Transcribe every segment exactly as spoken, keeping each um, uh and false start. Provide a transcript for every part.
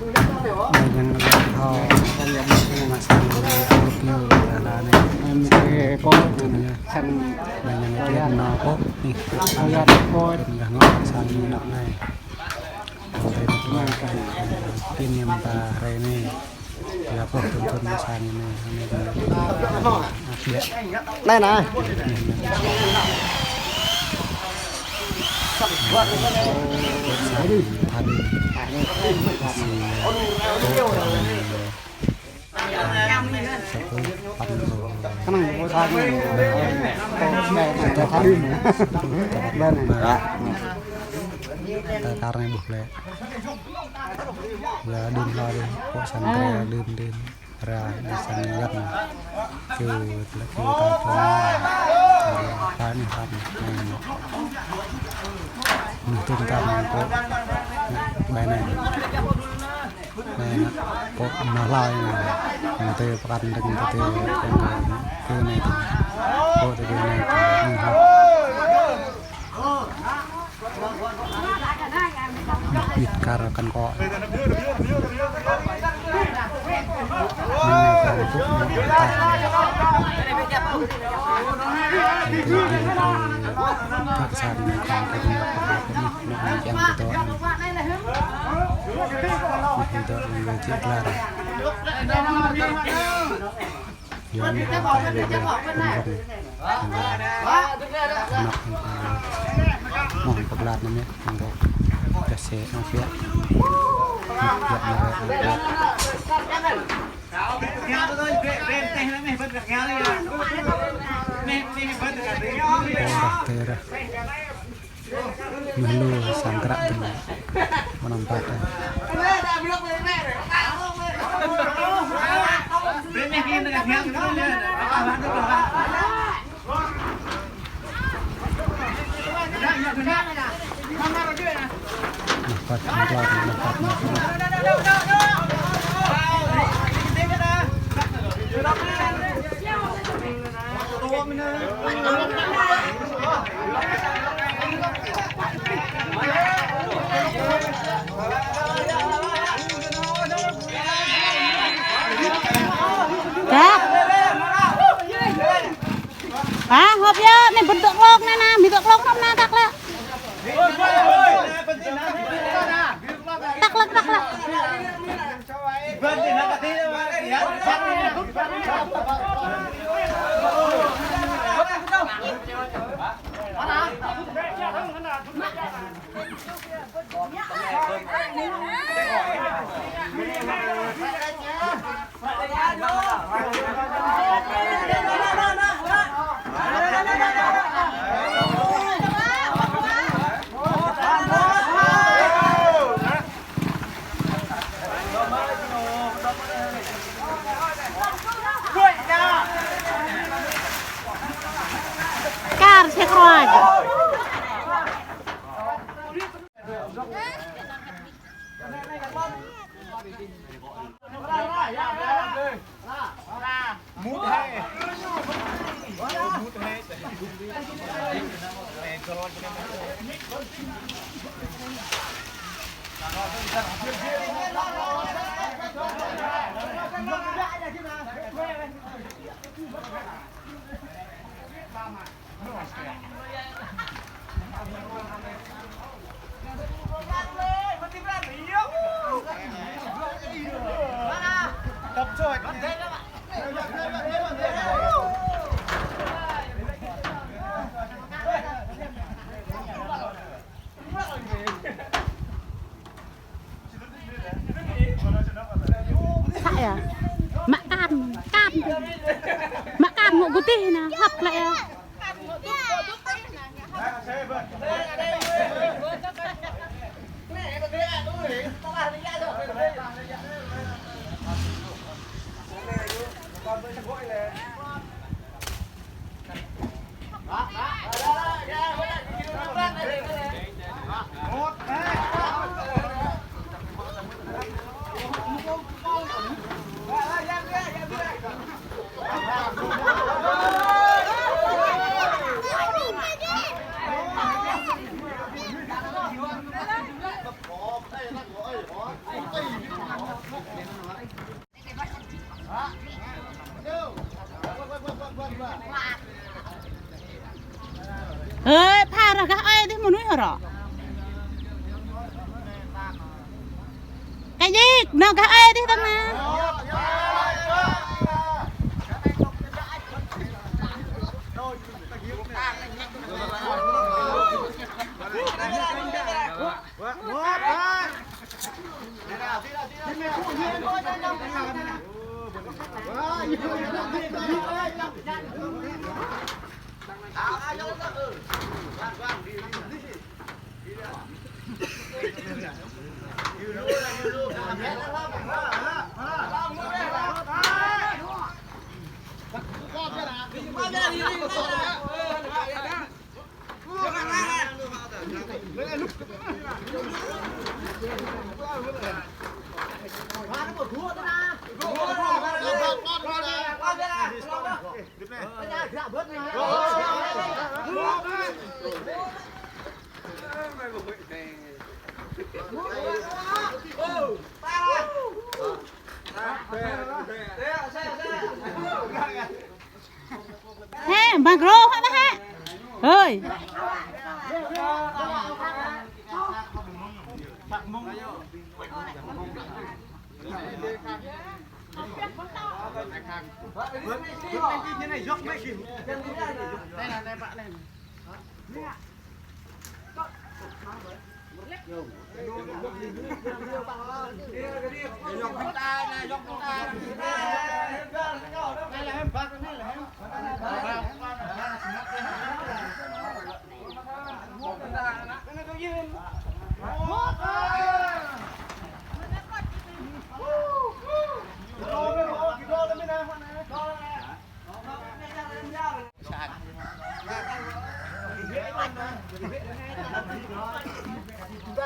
Ƀing yang lihat hao, masang review cara anai. Em, cái có sẵn. Ƀing yang lihat nao pô anai. Lihat pô. Ƀing yang ngă sang anai. Kỷ niệm ta hrơi anai. Laih pô thun thun masang anai. Anai ƀing yang lihat. Anai, anai. Kar anai ƀuh lĕ. Yua đưm hlâo đưm, pô sang kre đưm đưm. Ra, đi sang lăng. Kơ, lăng kơ ta pơnă. Pơnă, pơnă. Anai, tŭm ta anai, pô. Ƀơi anai. Anai, pô, anai hlâo anai. Anai tơ pơkăn đơ̆ng tơ tơ, kơ anai tơ. Pô tơ kơ anai tơ, anai hlâo. Ƀiă kar kăn kŏ. Anai kar kŏ. Yua anai hăng ta lĕ lĕ pơnrŏng. Anăp hăng ta mơ̆ng pơglat anai mơ̆n, hăng ta kơsĕ hăng pia. Mơ̆ng pia mơ̆n. Pơrah tơrah. Mơ̆ lu sang kră tơm. Mơnăm pơtă. Mơnăm pơtă, mơnăm pơtă, mơnăm pơtă. Hă? Hă, hŏp yơh, anai bơdŏk lŏk anai, anai, bơdŏk lŏk anŭn anai, tak lă. Tak lă, tak lă. Kar sĕk ruai. Sa ia? Mă kan, kan. Mă kan ngŏ gơtih anai, hăp lĕ ia. Hơi, pha rơgah ơi dih mơnuih hơrô. Kajik, nao gah ơi dih tơngan. Hê, magro hă ta hă? Hơi.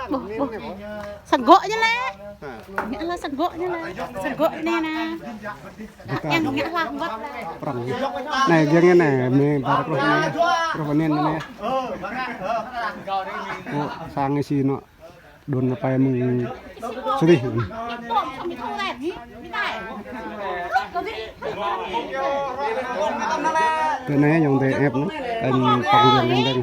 Ƀuh, ƀuh. Sơgŏ ñu lĕ. Ngă lah sơgŏ ñu lĕ. Sơgŏ ñu lĕ. Yang ngă lah wăt lĕ. Prong. Anai, giŏng anai, mơ̆ bar pluh anai. Pluh anai anai. Ơ, sang isi anŏ. Đun apa mơ̆ng sơdih. Tơ anai ayŏng adơi ĕp anŭn, anh păng yang đen đen.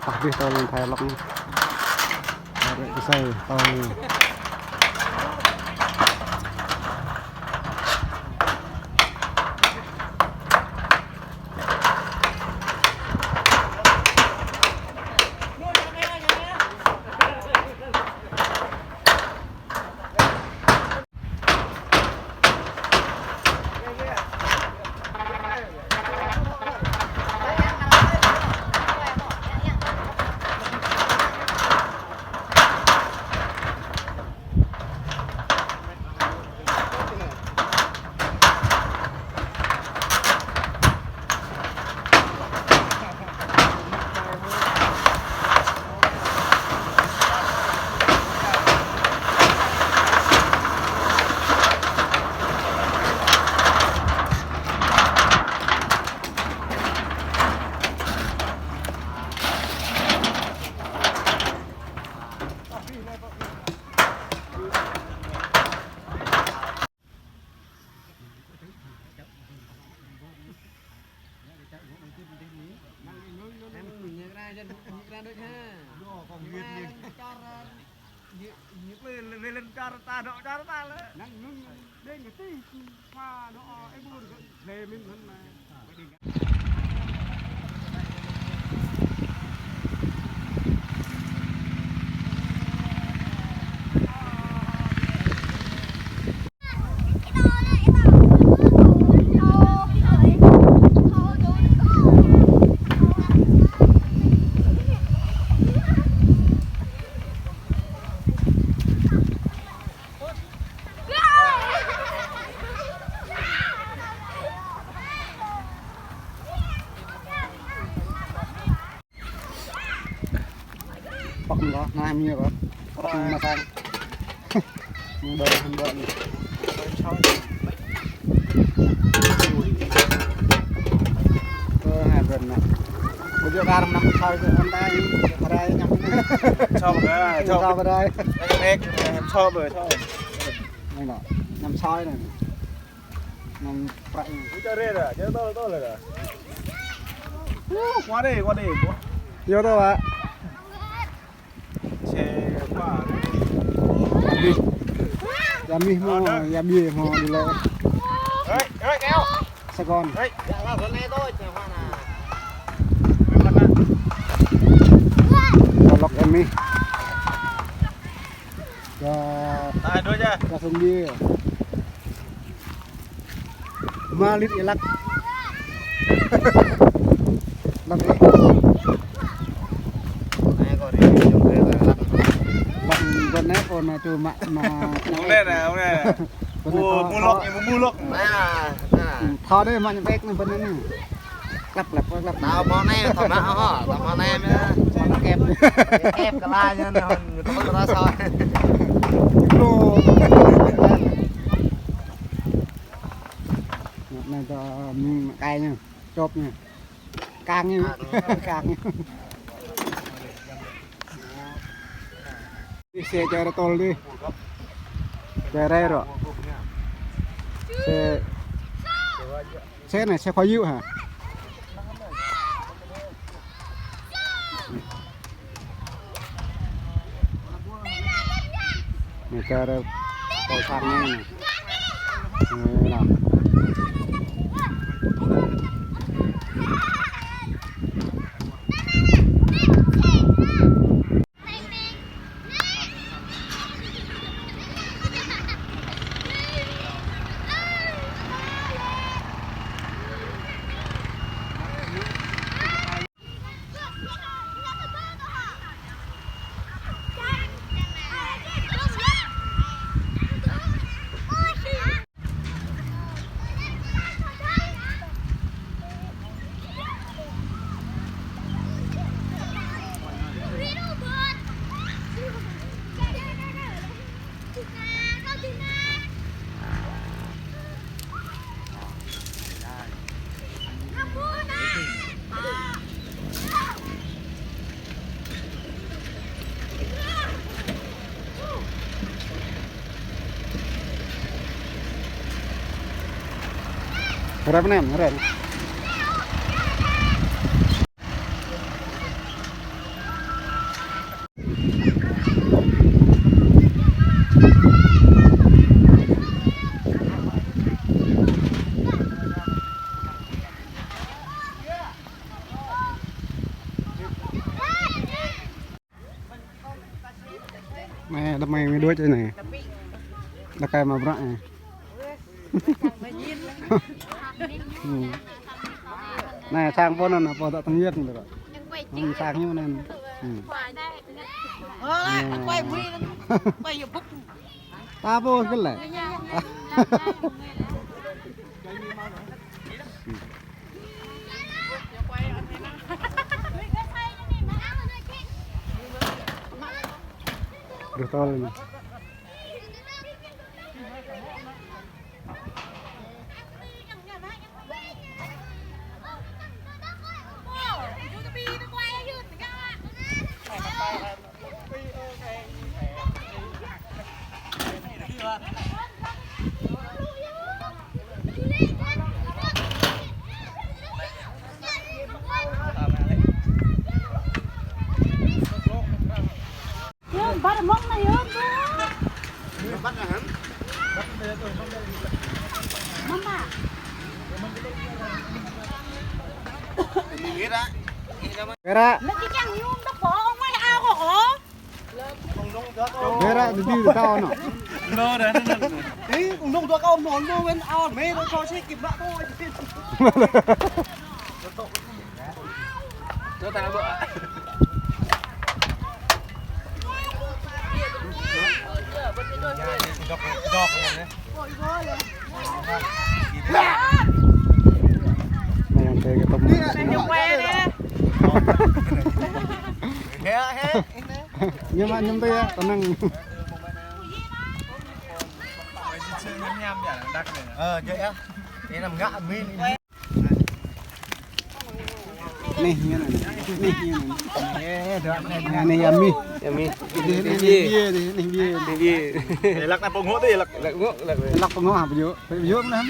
Pah dih tơl Thái lŏk anai. Arăng kơsơi tơl. Pŏk mơ̆n kơ, anai mơ̆n kơ. Pŏk mơ̆n masang. Mơ̆n đơi, mơ̆n đơi. Kơ hai bên anai. Ƀu djơ̆ kar năm soi kơ ană ta, rai ñăm. Soi ƀơi, soi. Soi ƀơi. Ê, ê, soi ƀơi, soi. Anai lĕ, năm soi anai. Năm prăk anai. Ui, čar rê dah, čar tol, tol dah. Uh, kuat deh, kuat deh. Yua tơlơi. Amih. Amih hmâo, amih hmâo đi lĕ. Ơi, ơi, kéo. Sài Gòn. Ơi. Tơlơi amih. Čar, čar Sông Đia. Mă lĕ iâu laĭ. Laĭ. Anai kâo review jơ̆ng kơ laĭ. Laĭ bơnai kâo anai tui mă, mă. Bơnai anai, bơnai anai. Bơnai kâo, bơlŏk, kâo. Bơlŏk. Anai, anai. Thâo dih mă ñu bĕk anai bơnai anai. Klăp, klăp, klăp. Thâo mă anai, thâo mă hŏ, thâo mă anai mơ̆. Kep. Kep kơ laĭ ñu anai, ñu tơmă tơlơi soi. Bro. Anai tơ, hm, kai ñu, čop ñu. Kang ñu. Kang ñu. Đi xe čar tol đi. Čar rê rŏ. Xe, xe anai, xe khó dụ hă? Anai čar tol sang anai. Anai lĕ. Rep nem, rep. Anai, đơmơi mơi đuaĭ anai. Đơkai mă bruă anai. Hm. Anai, sang pô anŭn, pô tŏ tơngiĕt anŭn. Hm, sang ñu anŭn. Hm. Ta pô kơ lĕ. Rơtol anai. Yơh, ƀar mơ̆ng anai yơh. Mama. Bera. Lagi yang nyium dah bohong, mai ao kok. Bera, di sini tahu, no. No, dah, no, no, no. Ih, undung dua kau, no, no, wen ao, me, no, so, si, kibak, tuh. Anai yang tê kơ tôm. Ñu mă ñŭm tê yơh, tơnăng. Ơ, jơ̆ yơh. Ê, năm ngă min. Anih, anih, anih. Ơ, dŏ anih. Anih, anih, yummy. Yummy. Anih, anih, anih, anih, anih. Anih, anih. Lăk anai pơngŏ tui, lăk. Lăk pơngŏ, lăk. Lăk pơngŏ, hă, ƀu djơ̆. Ƀu djơ̆ mơ̆n.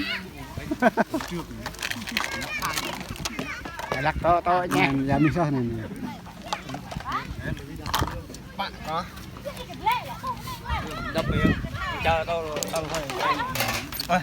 Lăk tô, tô, ñe. Anih, yummy soh anai. Pă, tô. Dăp, yơh. Čar tô, tô, tô. Ơ.